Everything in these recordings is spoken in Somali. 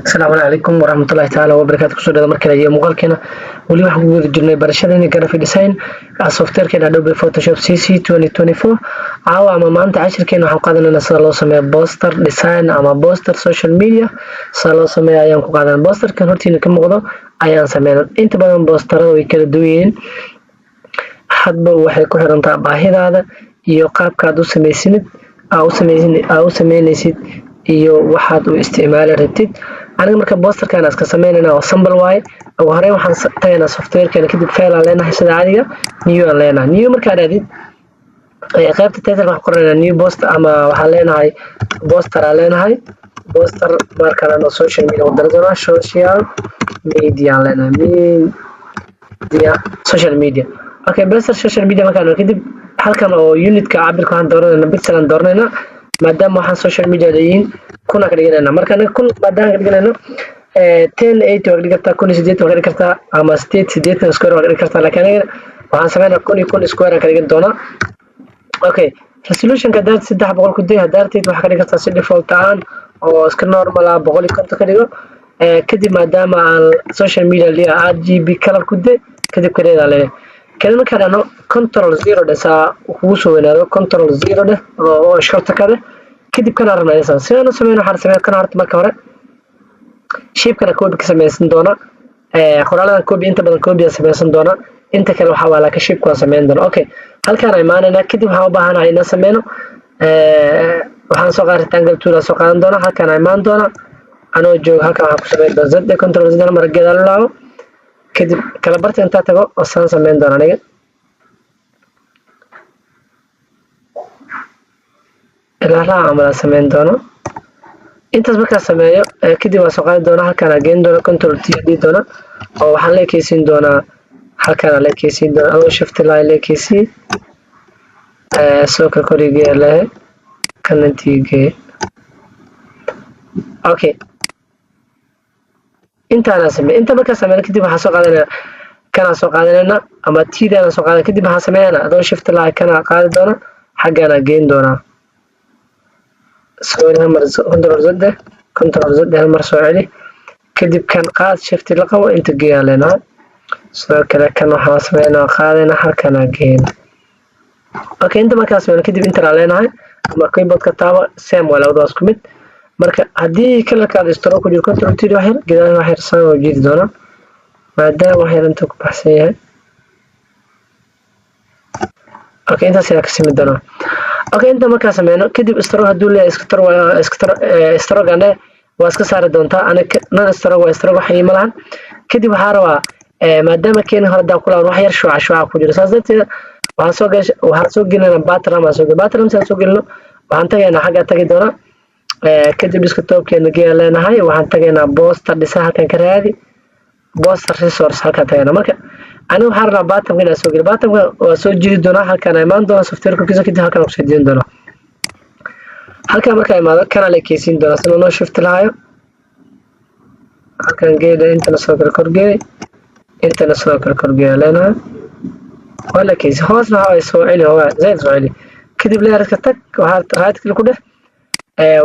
Asalaamu calaykum waraxmatullahi tacaala wabarakaatu. Kusoo dhada markale iyo muuqaalkeena. Weli waxaan ku guda jirnay barashadeena graphic design softwarekeena Adobe Photoshop CC 2024. Caawa ama maanta cashirkeena waxaan qaadanaynaa sida loo sameeyo poster design ama poster social media. Sida loo sameeyo ayaan ku qaadanaa. Posterkan hortiina ka muuqdo ayaan sameynaa. Inta badan posterada way kala duwan yihiin, hadba waxay ku xirantaha baahidaada iyo qaabkaad u sameysanid aa u sameynaysid iyo waxaad u isticmaali rabtid. Aniga marka posterkan iska sameynayna oo sample waaye. Ugu horeyn waxaan tagaynaa softwarekeena, kadib file aan leenahay, sida caadiga new aan leenahay. New markaad aadid, qaybta title waxaan qoranaynaa new post ama waxaan leenahay poster aan leenahay. Poster markaan social media wadana doonaa, social media aan leenahay, media, social media. Okay, poster social media markaan kadib, halkan oo unitka cabirka waxaan dooranayna pixel aan dooranaynaa, maadaama waxaan social media leeyihiin kuna ka dhiganayna. Marka anaga 1000 maadaama ka dhiganayno, 1080 waa ka dhigi kartaa, 1080 waa ka dhigi kartaa, ama 88 square waa ka dhigi kartaa, laakiin anaga waxaan sameynaa 1000 iyo 1000 square aan ka dhigan doonaa. Okay, resolutionka hadaad 300 ku day, hadaarteed waxaa ka dhigi kartaa si default ahaan oo iska normal ah 150 ka dhigo. Kadib maadaama aan social media leeyahay, RGB color ku day, kadib kareedaa leeyahay. Kadib markaan dhahno control zero dheh, saa kugu soo weynaado, control zero dheh oo shortcut dheh. Kadib kana rabnaa inaan sidaan u sameyno. Waxaan sameyn kana horta marka hore shape-kana copy ka sameysan doona, qoraaladan copy, inta badan copy aan sameysan doona, inta kale waxaa waa laakiin shape-ka waan sameyn doona. Okay, halkaan aan imaanayna. Kadib waxaan u baahanahay inaan sameyno, waxaan soo qaadan rectangle tool aan soo qaadan doona. Halkaan aan imaan doona, anoo joogo halkaan waxaan ku sameyn doona z, control z, mar gadaal laabo. Kadib kala barta intaa tago oo saan sameyn doona aniga ilaa raac camal aan sameyn doono. Intaas markaan sameeyo kadib waan soo qaadi doonaa, halkaan aan geyn doona, control t dhihi doona oo waxaan la ekeysiin doonaa, halkaan aan la ekeysiin doona adoo shift line la ekeysii. Soo kale korigee lehe kanantigee. Okay, intaanaa sameey. Inta markaan sameeyo kadib waxaan soo qaadanaya kanaa soo qaadanayna ama tdaana soo qaadan. Kadib waxaan sameynaa adoo shift line kanaa qaadi doona, xaggaana geyn doonaa. Sorry, hal mar control z, control z, hal mar soo celi. Kadib kan qaad, shift la qabo, inta geeyaa leenahay. Sidoo kale kan waxaan sameynaa qaadayna, halkanaa geyn. Okay, inta markaan sameyno kadib intanaa leenahay ama keyboardka taaba, same waa, labadaas ku mid. Marka haddii colorkaada stroke ku jiro, control t, wax yar gadaal, wax yar saan oo jiidi doonaa maadaama wax yar inta ku baxsan yahay. Okay, intaas ayaa ka simi doonaa. Okay, inta markaa sameyno kadib, stroke hadduu leeyahay iska stroke ane waa iska saari doontaa. Aniga non stroke waa stroke wax iima lahan. Kadib waxaa rabaa, maadaama keeni hore haddaan ku laaban wax yar shuca shuca ku jiro, saas darteed waxaan soo gasha waxaan soo gelinaa pattern baan soo gelin. Pattern si aan soo gelino, waxaan tagaynaa xaggaa tagi doonaa. Kadib desktopkeena geeya leenahay, waxaan tagaynaa poster dhisa, halkan ka raadi poster resource, halkaan tagaynaa. Marka aniga waxaan rabaa patternka inaan soo geliyo. Patternka waa soo jidi doonaa, halkaan imaan doonaa software korkiisa, kadib halkaan kusoo jiidin doonaa. Halkaan markaa imaado, kanaa la ekeysiin doonaa sida noo shift lahayo. Halkaan geeda intana soo kale korgeey, intana sidoo kale korgeeya leenahay, waa la ekeysi. Hoosna waxaa soo celi, hoogaa zaid soo celi. Kadib layerka tag, waxaa right click ku dheh,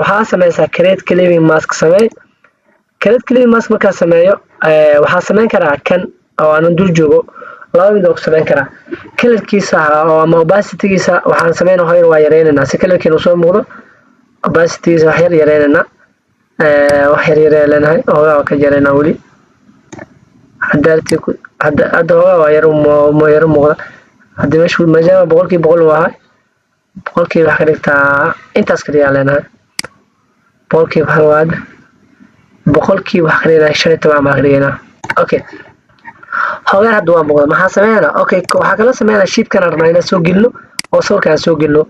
waxaa sameysaa create clipping mask. Sameey create clipping mask. Markaa sameeyo, waxaa sameyn karaa kan oo aanan dul joogo laba mid oo ku sameyn karaa. Colorkiisa oo ama opacitygiisa waxaan sameynaa hore waa yareynaynaa si colorkiina usoo muuqdo. Opacitygiisa wax yar yareynaynaa, wax yar yaree leenahay, hoogaa waa ka yareynaa weli. Hadda hadda hoogaa waa yar yar muuqda. Haddii meesha maadaama 100% uu ahay, boqolkiiba wax ka dhigtaa, intaas ka dhigaa leenahay. 1% waad boqolkiiba wax ka dhiganaa, 15 baa ka dhigaynaa. Okay, hoogaan hadda waa muuqda. Maxaa sameynaa? Okay, waxaa kala sameynaa shapekan rabnaa inaan soo gelino oo sawirkaan soo gelino.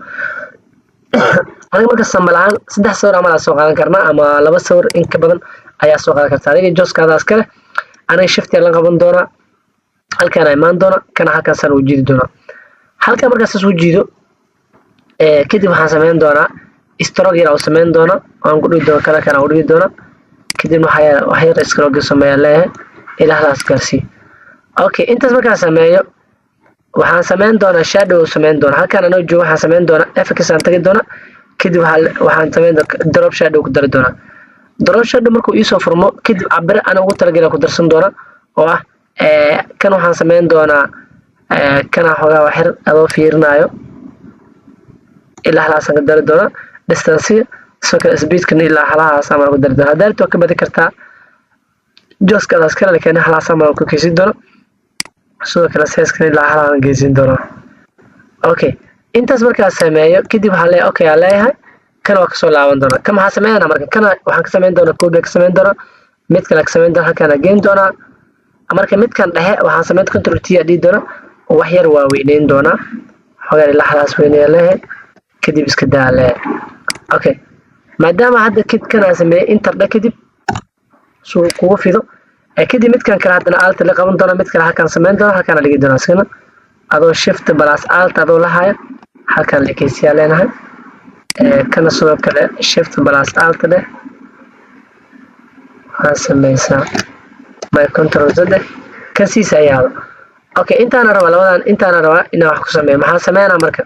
Aniga marka sample ahaan saddex sawir amal soo qaadan karnaa ama laba sawir, in ka badan ayaa soo qaadan kartaa, adiga jooskaada iskale. Aniga shift la qaban doonaa, halkaan imaan doona, kana halkaasaan u jiidi doonaa. Halkaan markaas saas u jiido kadib waxaan sameyn doonaa stroke yar oo sameyn doona, waan ku dhigi doona colorkan aan u dhigi doona. Kadibna wax yar stroke sameeyaa leeyahay, ilaa halaas gaarsii. Okay, intaas markaan sameeyo, waxaan sameyn doonaa shadow sameyn doona. Halkaan anoo joogo waxaan sameyn doonaa FX aan tagi doona. Kadib waxaan sameyn doonaa drop shadow ku dari doonaa. Drop shadow markuu iisoo furmo kadib, cabire ana ugu talagalay ku darsan doona oo ah kan waxaan sameyn doonaa kana xoogaa waxyar adoo fiirinayo, ilaa halaasaan ka dari doonaa distance. Sidoo kale speedkana ilaa halahaas amaan ku dari doonaa. Haddaa rabtid waa ka badi kartaa, jooskadaas kale, laakiin halahaas amaan ku keysin doona. Sidoo kale sizekana ilaa halahaan geysin doonaa. Okay, intaas markaa sameeyo kadib, waxaan leeyahay okay aan leeyahay. Kana waa kasoo laaban doonaa. Kan maxaa sameynaa marka? Kana waxaan ka sameyn doonaa copy ka sameyn doonaa, mid kale ka sameyn doonaa, halkaana geyn doonaa. Marka midkan dhexe waxaan sameyn Control T aa dhihi doonaa, wax yar waa weyneyn doonaa xogaa, ilaa halaas weyneeya leeyahay, kadib iska daa leeyahay. Okay, maadaama hadda kan aan sameeyey, enter dhe kadib suu kugu fido. Kadib midkan kale haddana Alt la qaban doona, mid kale halkaan sameyn doona, halkaana dhigi doona. Isagana adoo Shift plus Alt adoo lahaayo, halkaan lekeysiyaa leenahay. Kana sidoo kale Shift plus Alt dheh, waxaa sameysaa my Control Z dheh, kan siisa ayaado. Okay, intaana rabaa, labadan intaana rabaa inaan wax ku sameeyo. Maxaan sameynaa marka?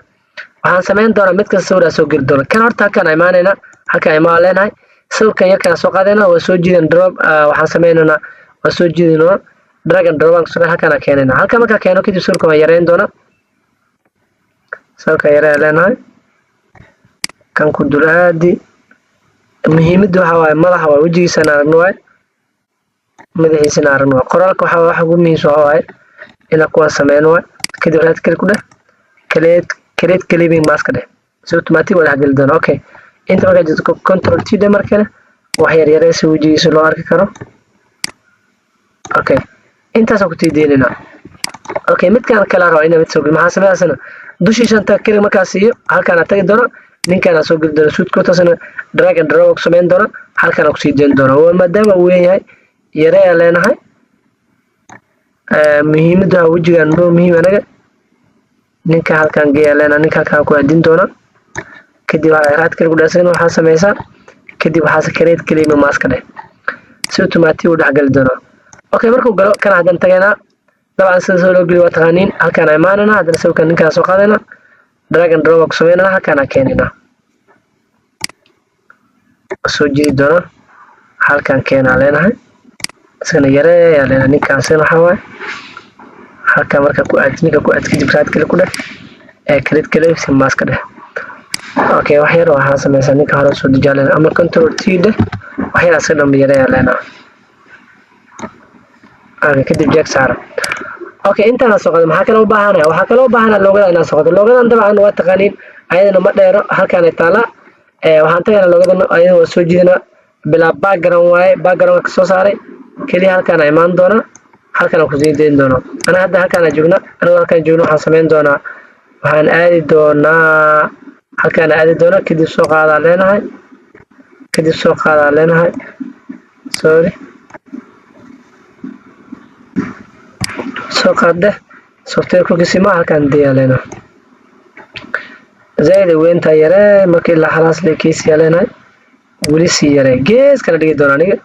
Waxaan sameyn doonaa mid kasta sawir soo geli doona. Kan horta halkaan imaanayna, halkaan imaa leenahay, sawirkan yarkaan soo qaadayna, waa soo jiidan, drop waxaan sameynaynaa, waa soo jiidinaa, drag and drop aan ku sameyn, halkaan keenayna. Halkaan markaa keeno kadib, sawirka waan yareyn doonaa, sawirka yaree leenahay, kan ku dul aadi. Muhiimadda waxaa waaye madaxa, waa wejigiisana aragno waaye, madaxiisana aragno waaye. Qoraalka waxaa waxa ugu muhiimsan waxaa waaye inaan kuwaan sameyno waaye. Kadib right click ku dheh, create clipping mask dheh, si automatic waa dhex geli doona. Okay, inta markaa jirto, Control T dheh markale, wax yar yaree si wejigiisa loo arki karo. Okay, intaasaan ku tiideynayna. Okay, midkaan kale rabaa inaan mid soo geli. Maxaa sameeyaasana? Dushii shanta keli markaa siiyo, halkaana tagi doona, ninkaana soo geli doona suudkotasana, drag and drop ku sameyn doona, halkaana kusii deyn doona. Maadaama uu weyn yahay, yareeyaa leenahay. Muhiimadda waa wejigaan noo muhiim anaga. Ninka halkaan geeyaa leenahay, ninka halkaan ku aadin doona. Kadib right click ku dheh, waxaa sameysaa kadib waxaase create clipping mask dheh, si automatic u dhexgali doonaa. Okay, markuu galo kana, haddana tagaynaa. Dabcan sida soo loo geliyo waa taqaaniin. Halkaan imaanana, haddana sawirkan ninkaan soo qaadayna, drag and drop ku sameynana, halkaan keenayna, soo jiidi doona, halkaan keenaa leenahay, isagana yareeyaa leenahay. Ninkaan isagana waxaa waaye halkaan marka ku aad, ninka ku aad, kadib right click ku dheh ee create clipping mask dheh. Okay, wax yar waxaa sameysaa, ninka hore soo dejaa leenahay, ama Control T dheh, wax yar asaga dhanba yareeyaa leenahay. Okay, kadib check saara. Okay, intaana soo qaaday. Maxaa kaloo u baahanaya? Waxaa kaloo u baahanaya logoda inaan soo qaato. Logodan dabcan waa taqaaniin, ayadana ma dheero, halkaanay taalaa. Waxaan tagaynaa logodan, ayadana waa soo jiidanaa, bilaa background waaye, background ka soo saaray keliya. Halkaan imaan doona, halkaan aan kusii dayn doonaa. Anaga hadda halkaan joogna, anagoo halkaan joogna, waxaan sameyn doonaa, waxaan aadi doonaa halkaan, aadi doonaa, kadib soo qaadaa leenahay, kadib soo qaadaa leenahay, sorry, soo qaadde software korkiisima, halkaan dayaa leenahay. Zaaid ay weyntaa, yaree marka, ilaa halaas leekeysiyaa leenahay. Weli sii yaree, gees kala dhigi doona aniga,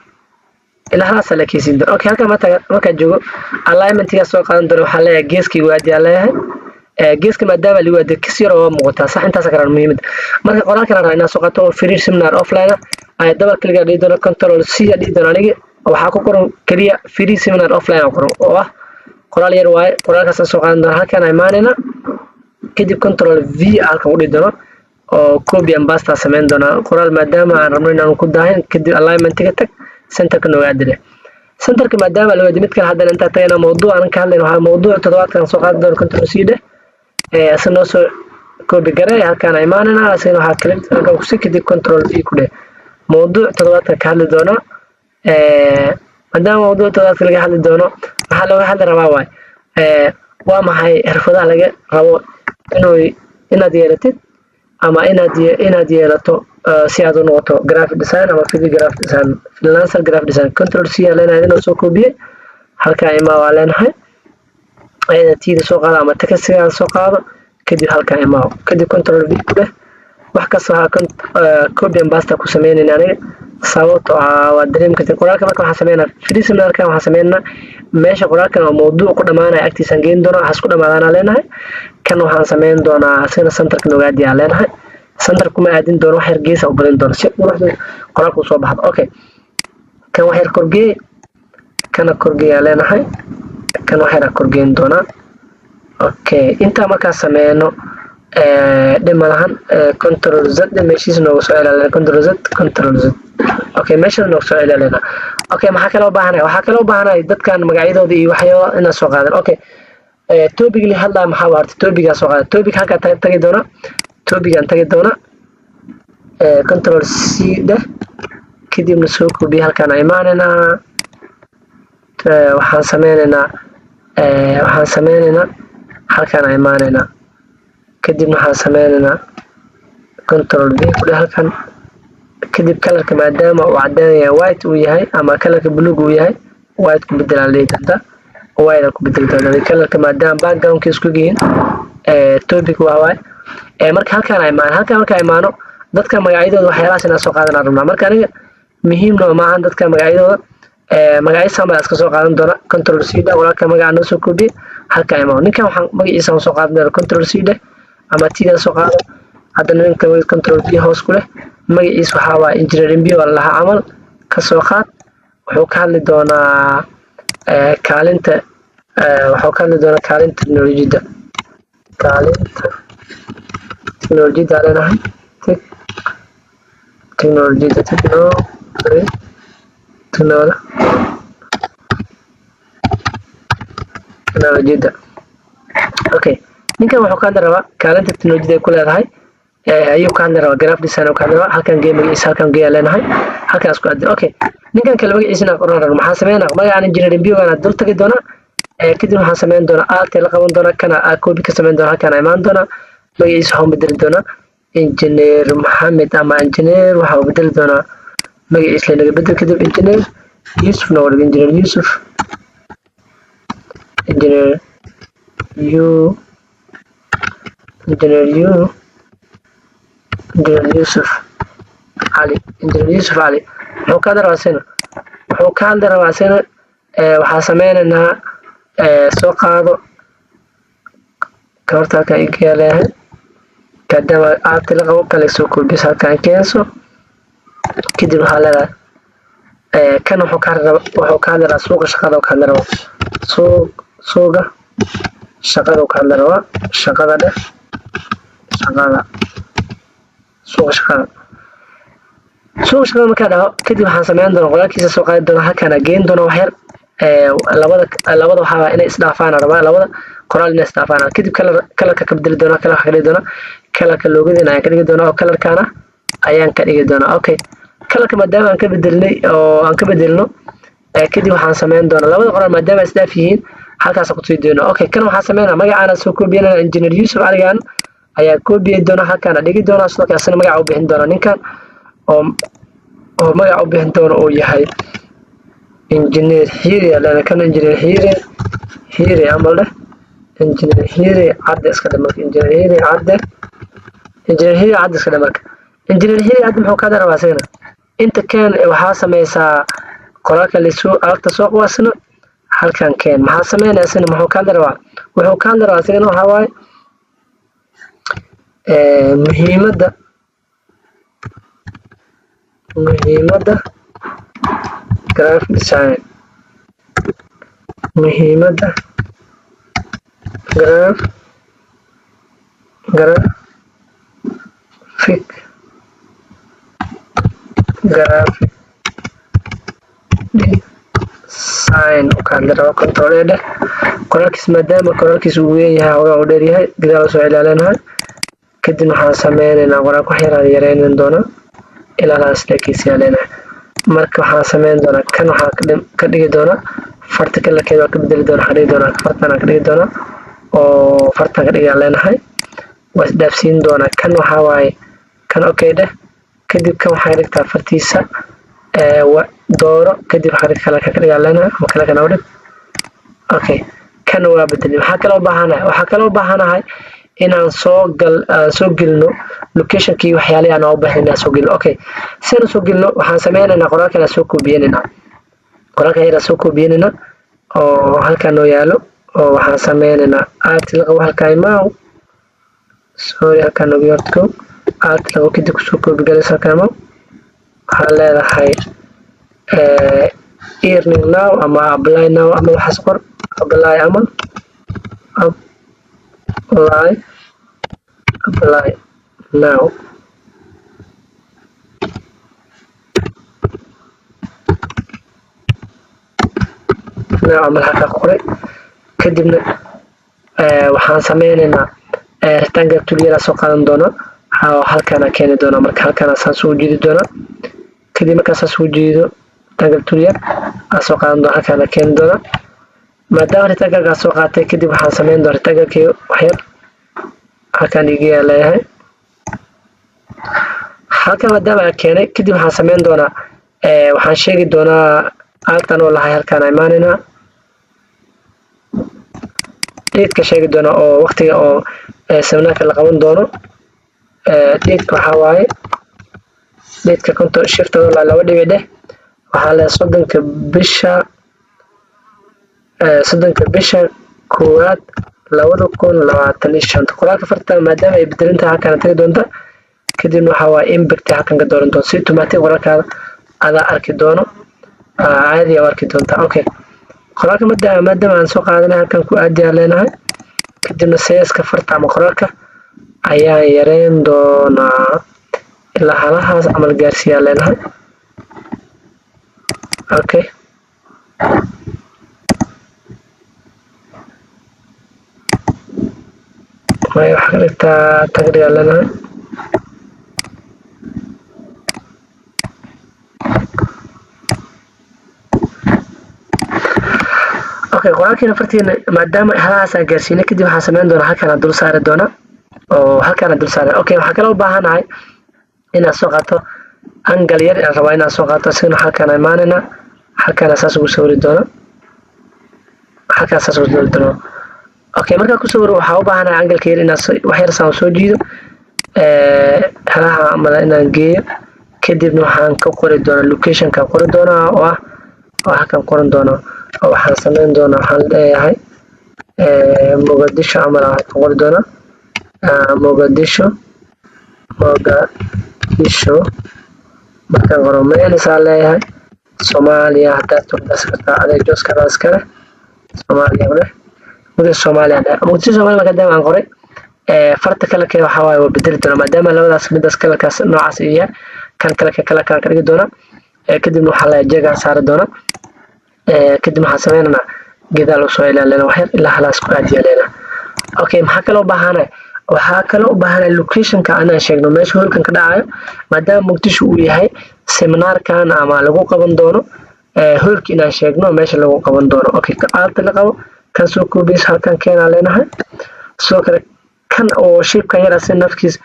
ilaa halaasaa leekeysiin doona. Okay, halkaan markaan joogo, alignmentigaa soo qaadan doona. Waxaan leeyahay geeskii waadiyaa leeyahay. Geeska maadaama lagu waadiyo, kis yar oo muuqataa sax, intaas karaan muhiimada. Marka qoraalkan rabaa inaan soo qaato oo free seminar offline ah ay double click dhihi doona, Control C dhihi doona. Aniga waxaa ku qoran keliya free seminar offline qoran oo ah qoraal yar waaye. Qoraalkaasaan soo qaadan doona, halkaan imaanayna, kadib Control V halkan ku dhihi doono oo copy and paste sameyn doona qoraal, maadaama aan rabno inaan ku daahin. Kadib alignmentiga tag, centerka nooga adile, centerka maadaama la wadi. Mid kale haddana intaa tagayna, mawduuc aan ka hadlayno, waxaa mawduuc toddobaadkan soo qaadan doona. Control C dheh, asna noo soo copy garee, halkaan imaanayna, asagana waxaa click halkan kusi, kadib Control V ku dheh. Mawduuc toddobaadkan ka hadli doona. Maadaama mawduuc toddobaadka laga hadli doono, maxaa looga hadli rabaa waay? Waa maxay xirfadaha laga rabo inaad yeelatid ama inaad yeelato si aad u noqoto graphic design ama video graphic design, freelancer graphic design? Control C aa leenahay, inoo soo koobiyey, halkaa imaa waa leenahay. Ayada tiida soo qaado ama textiga soo qaado, kadib halkaa imaa, kadib Control V ku dheh. Wax kasta waxaa copy and paste ku sameynayna aniga, sababtoo ah waa dareemi kartay qoraalka. Marka waxaan sameynaa free seminarkan, waxaan sameynaa meesha qoraalkan oo mawduuc ku dhamaanaya agtiisaan geyn doonaa, waxaas ku dhamaadaanaa leenahay. Kan waxaan sameyn doonaa asigana centerka noogaadiyaa leenahay. Center kuma aadin doono, wax yar geesa u badin doono si quruxda qoraalka usoo baxdo. Okay. Kan wax yar korgee, kana korgeeyaa leenahay. Kan wax yaraa korgeyn doonaa. Okay, intaa markaa sameyno, dhib malahan. Control Z, meeshiis noogu soo celaalena. Control Z, Control Z. Okay, meeshaas noogu soo celaalena. Okay, maxaa kaloo baahanahay? Waxaa kaloo baahanahay dadkan magacyadooda iyo waxyaaba inaan soo qaadan. Okay, topic li hadlaa maxaa waarta? Topic-gaa soo qaada. Topic halkaa tagi doona, topic-gaan tagi doona. Control C dheh, kadibna soo koobiya. Halkaan imaanaynaa. Waxaan sameynaynaa halkaan imaanaynaa, kadibna waxaan sameynaynaa Control V ku dheh halkan. Kadib color-ka, maadaama uu cadaan yahay, white uu yahay ama color-ka buluug uu yahay, white ku bedelaa dhihi doonta, white ku bedeli doonta color-ka, maadaama background-ka isku yihiin. Topic waa waay. Marka halkaan imaan, halkaan markaa imaano, dadka magacyadooda waxyaalahaas inaan soo qaadanaa rabnaa. Marka aniga muhiimna maahan dadka magacyadooda. Magacyo sample iska soo qaadan doona. Control C dheh. Walaalka magaca noo soo koobiye. Halkaa imaano. Ninkan waxaan magaciisa soo qaadan doona. Control C dheh ama tidan soo qaado. Haddana ninka Control V hoos ku leh. Magaciisa waxaa waaye Engineer MB waa lahaa camal ka soo qaad. Wuxuu ka hadli doonaa kaalinta, wuxuu ka hadli doonaa kaalinta teknolojiyadda. Kaalinta teknolojiyadda leenahay, teknolojiyadda, teknolojiyadda. Okay, ninkan wuxuu ka hadli rabaa kaalinta teknolojiyadda ay ku leedahay ayuu ka hadli rabaa. Graphic design ka hadli rabaa. Halkan gee magaciisa, halkan geeyaa leenahay, halkaas ku adin. Okay, ninkan kale magaciisana qoran rabno. Maxaan sameynaa? Magacaan Engineer MB-gana dul tagi doonaa. Kadib waxaan sameyn doonaa Alt la qaban doonaa, kana copy ka sameyn doonaa, halkaan imaan doonaa. Magaciisa waxaan bedeli doonaa Engineer Maxamed ama Engineer waxaa u bedeli doonaa magaciisa lanaga bedel. Kadib Engineer Yusuf noo dhig. Engineer Yusuf, Engineer U, Engineer U, Engineer Yusuf Cali. Engineer Yusuf Cali wuxuu ka hadli rabaa sina, wuxuu ka hadli rabaa sina. Waxaa sameynaynaa, soo qaado ka horta. Halkan inkaya leeyahay, maadaama Alt la qabo, kale soo koobiyso, halkan keenso. Kadib waxaa leedahay kan wuxuu ka hadli rabaa suuqa shaqada ka hadli rabaa. Suuqa shaqada ka hadli rabaa. Shaqada dheh, shaqada, suuqa shaqada. Suuqa shaqada markaa dhaho, kadib waxaan sameyn doonaa qoraalkiisa soo qaadi doonaa, halkaana geyn doona wax yar. Labada waxaa inay isdhaafaan rabaa, labada qoraal inay isdhaafaan. Kadib color-ka ka bedeli doonaa. Color-ka ka dhigi doonaa, color-ka logo-deena ayaan ka dhigi doonaa, oo color-kaana ayaan ka dhigi doonaa. Okay, color-ka maadaama aan ka bedelnay oo aan ka bedelno, kadib waxaan sameyn doonaa labada qoraal maadaama isdhaaf yihiin, halkaas kusii doonaa. Okay, kan waxaan sameynaa magacaana soo koobiyanana. Engineer Yusuf Caligan ayaa koobiyey doona, halkaana dhigi doonaa. Sidoo kale asna magaca u bixin doona ninkan oo magaca u bixin doona uu yahay Engineer Xiire lena. Kan Engineer Xiire, Xiire amal dheh. Engineer Xiire Cadde iska dhe marka. Engineer Xiire Cadde, Engineer Xiire Cadde iska dhe marka. Engineer Xiire Cadde muxuu ka rabaa isagana? Inta keen. Waxaa sameysaa qoraalka lisu Alt-ta soo qabaasna, halkan keen. Maxaa sameynaya isagana? Muxuu ka hadli rabaa? Wuxuu ka hadli rabaa isagana waxaa waaye muhiimadda graphic design, muhiimadda graphic design uu ka hadli rabaa. Control A dheh. Qoraalkiis, maadaama qoraalkiis uu weyn yahay, hoogaa uu dheer yahay, gadaal soo ilaalinahay. Kadib waxaan sameynaynaa qoraalka wax yaraan yareynin doonaa ilaa laas leekiisa leenahay. Marka waxaan sameyn doonaa kan waxaan ka dhigi doonaa farta color-keeda waa ka bedeli doonaa. Waxaan dhigi doonaa fartan ka dhigi doonaa oo fartan ka dhigaan leenahay. Waa isdhaafsiin doonaa. Kan waxaa waaye kan. Okay dheh. Kadib kan waxaa dhigtaa fartiisa dooro. Kadib waxaa dhig color-ka ka dhigaan leenahay ama color-ka noo dhig. Okay, kan waa bedelay. Maxaa kaloo baahanahay? Waxaa kaloo baahanahay inaan soo gal aan soo gelino location-kii, waxyaalihii aan u baahan inaan soo gelino. Okay, si aan soo gelino, waxaan sameynaynaa qoraalkan aan soo koobiyenaynaa. Qoraalkan yar aan soo koobiyenaynaa oo halkan noo yaalo, oo waxaan sameynaynaa Alt la qabo, halkaa imaaw. Sorry, halkaan noogu yarto. Alt la qabo, kadib kusoo koobi galaysa. Halkaa imaaw. Waxaan leedahay Earning now ama apply now ama waxaas qor, apply ama apply, apply now, now amal halkaa ku qoray. Kadibna waxaan sameyneynaa rectangle tool yaraa soo qaadan doona, halkaana keeni doona. Marka halkaana saas ugu jiidi doona. Kadib markaa saas ugu jiido, rectangle tool yar aa soo qaadan doona, halkaana keeni doona. Maadaama rectangle soo qaatay, kadib waxaan sameyn doona rectangle-kii waxyar halkaan iga leeyahay. Halkan maadaama aan keenay, kadib waxaan sameyn doonaa, waxaan sheegi doonaa altan oo lahay. Halkaan imaanaynaa, date-ka sheegi doona oo waqtiga oo seminaarka la qaban doono. Date-ka waxaa waaye date-ka control shift oo laba dhibic dheh. Waxaa le 30-ka bisha, 30-ka bisha 1aad 2025. Qoraalka farta maadaama ay bedelan tahay, halkaan tagi doonta. Kadibna waxaa waaye impact halkan ka dooran doonta si automatic qoraalkaada adaa arki doono, caadi u arki doontaa. Okay, qoraalka maadaama aan soo qaadanay, halkan ku aadiyaa leenahay. Kadibna size-ka farta ama qoraalka ayaan yareyn doonaa, ilaa halahaas camal gaarsiiyaa leenahay. Okay, waxaa ka dhigtaa tagriyaa leenahay. Okay, qoraalkiina fartiina maadaama halahaas aan gaarsiinay, kadib waxaan sameyn doonaa halkaan dul saari doona oo halkaan dul saari. Okay, waxaan kaloo u baahanahay inaad soo qaato angle yar aan rabaa inaad soo qaato. Isagana halkaan imaanayna, halkaana saas ugu sawiri doona, halkaan saas ugu sawiri doona. Okay, markaa ku sawiro, waxaa u baahanahay angle-ka yar inaad wax yar saan soo jiido, halaha mala inaan geeyo. Kadibna waxaan ka qori doonaa location-ka qori doonaa oo ah oo halkan qoran doonaa oo waxaan sameyn doonaa, waxaan leeyahay Muqdisho camal aan ku qori doonaa. Muqdisho, Mogadisho markaan qoro, meelisaa leeyahay Soomaaliya. Haddaad turdaas kartaa adeeg jooskada iskale Soomaaliya leh, Muqdisho Soomaaliya leh, Muqdisho Soomaaliya. Maadaama aan qoray, farta color-keeda waxaa waaye waa bedeli doonaa. Maadaama labadaas midaas color-kaas noocaas uu yahay, kan color-ka color-kaan ka dhigi doonaa. Kadibna waxaa leeyahay jeegaan saari doonaa. Kadib waxaan sameynaynaa gedaal usoo ilaalina waxyar, ilaa halaas ku aadiyaa leena. Okay, maxaa kaloo baahanay? Waxaa kaloo u baahanay location-ka inaan sheegno meesha hoolkan ka dhacayo. Maadaama Muqdisho uu yahay seminaarkan ama lagu qaban doono, hoolka inaan sheegno meesha lagu qaban doono. Okay, alt-a la qabo, kan soo koobiys, halkan keenaa leenahay. Sidoo kale kan oo shape-kan yar asi nafkiis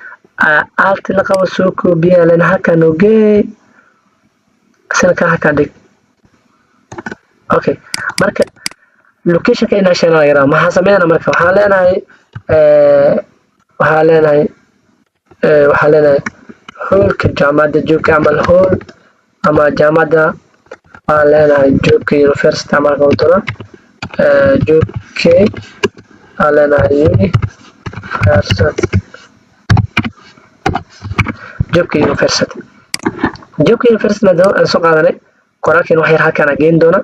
alt-i la qabo, soo koobiyaa leenahay, halkan ogeey, isna kan halkan dhig. Okay, marka location-ka inaan sheegna laga rabaa. Maxaa sameynaa marka? Waxaa leenahay hoolka jaamacadda Joogka camal, hool ama jaamacadda waxaan leenahay Joogka University camal qaban doona. Joogke waxaan leenahay University, Joogka University, Joogka University. Maadaama aan soo qaadanay, qoraalkeen wax yar halkaan aan geyn doona.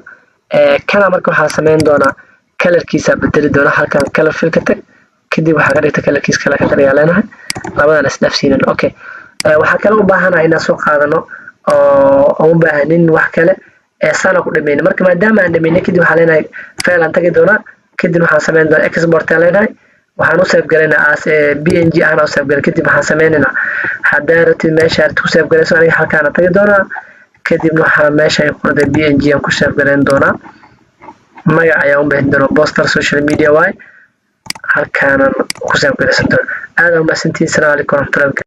Kana marka waxaa sameyn doonaa color-kiisa bedeli doona. Halkan color fill ka tag, kadib waxaa ka dhigta color-kiisa kale ka dhigaa leenahay, labadan isdhaafsiinin. Okay, waxaa kale u baahanahay inaan soo qaadano oo u baahanin wax kale saana ku dhameynay. Marka maadaama aan dhameynay, kadib waxaa leenahay file aan tagi doonaa. Kadib waxaan sameyn doonaa export aan leenahay. Waxaan u save galaynaa as PNG ahna u save galay. Kadib waxaan sameynaynaa, haddaa rabtid meesha aad ku save galayso, aniga halkaana tagi doonaa. Kadibna waxaa meesha ay qorday PNG aan ku save galayn doonaa. Magac ayaan u bixin doonaa, poster social media waay. Halkaanan ku save galaysan doona. Aad aa umahadsantihiin. Asalaamu calaykum waraxmatullahi wabarakatu.